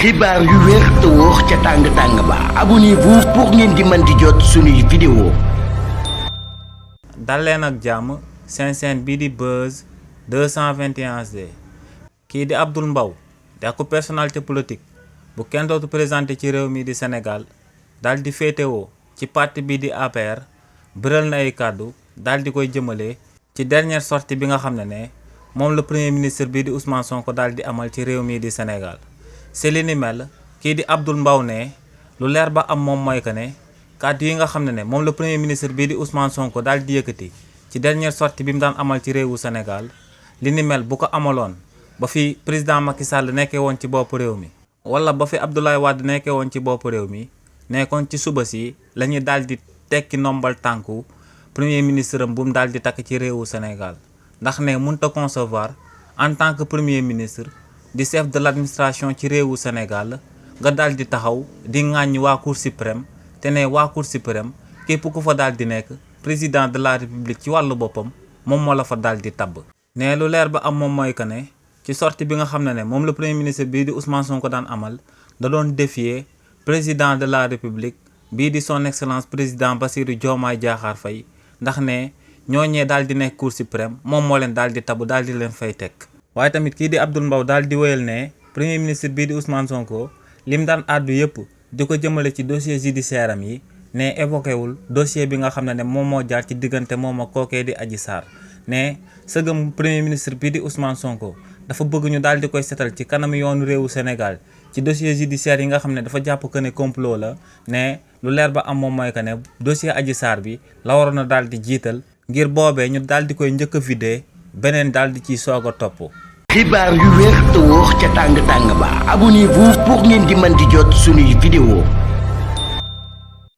xibaar yu wér te wóor ca tàng-tàng ba abonnez-vous pour ngeen di mën di jot suñuy vidéo. dal leen ak jàmm seen chaîne bii di Buzz 221 HD kii di Abdoul Mbow di ak personnalité politique bu kenn dootu présenté ci réew mi di Sénégal dal di féetewoo ci parti bii di APR bëral na ay kàddu dal di koy jëmale ci dernière sortie bi nga xam ne moom la premier ministre bii di Ousmane Sonko dal di amal ci réew mi di Sénégal. ci li ni mel kii di Abdoul Mbow ne lu leer ba am moom mooy que ne kàddu yi nga xam ne moom la premier ministre bii di Ousmane Sonko daal di yëkkati ci dernière sortie bi mu daan amal ci réewu Sénégal li ni mel bu ko amaloon ba fi président Macky Sall nekkee woon ci bopp réew mi wala ba fi Abdoulaye Wade nekkee woon ci bopp réew mi nekkoon ci suba si la ñuy daal di tekki nombal tànku premier ministre am bu mu daal di takk ci réewu Sénégal ndax ne mënut a concevoir en tant que premier ministre. di chef de l'administration ci réewu Sénégal nga daal di taxaw di ŋàññi waa Cour suprême te ne waa Cour suprême képp ku fa daal di nekk président de la république ci wàllu boppam moom moo la fa daal di tabb. ne lu leer ba am moom mooy que ne ci sortie bi nga xam ne moom la premier ministre bii di Ousmane Sonko daan amal da doon défier président de la république bii di son excellence président Bassirou Diomaye Diakhar Faye ndax ne ñooñee daal di nekk Cour suprême moom moo leen daal di tabb daal di leen fay teg. waaye tamit kii di Abdoul Mbow daal di wéyal ne premier ministre bii di Ousmane Sonko lim daan àddu yëpp di ko jëmale ci dossier judiciaire am yi ne évoqué wul dossier bi nga xam ne moom moo jaar ci diggante moom ak kookee di Adji Sarr ne sëgëm premier ministre bii di Ousmane Sonko dafa bëgg ñu daal di koy setal ci kanam yoonu réewu Sénégal ci dossier judiciaire yi nga xam ne dafa jàpp que ne complot la ne lu leer ba am moom mooy que ne dossier Adji Sarr bi la waroon a daal di jiital ngir boobee ñu daal di koy njëkk a vidé beneen daal di ciy soog a topp. xibaar yu wér te wóor ca tàng-tàng ba abonnez-vous pour ngeen di mën di jot suñuy vidéo.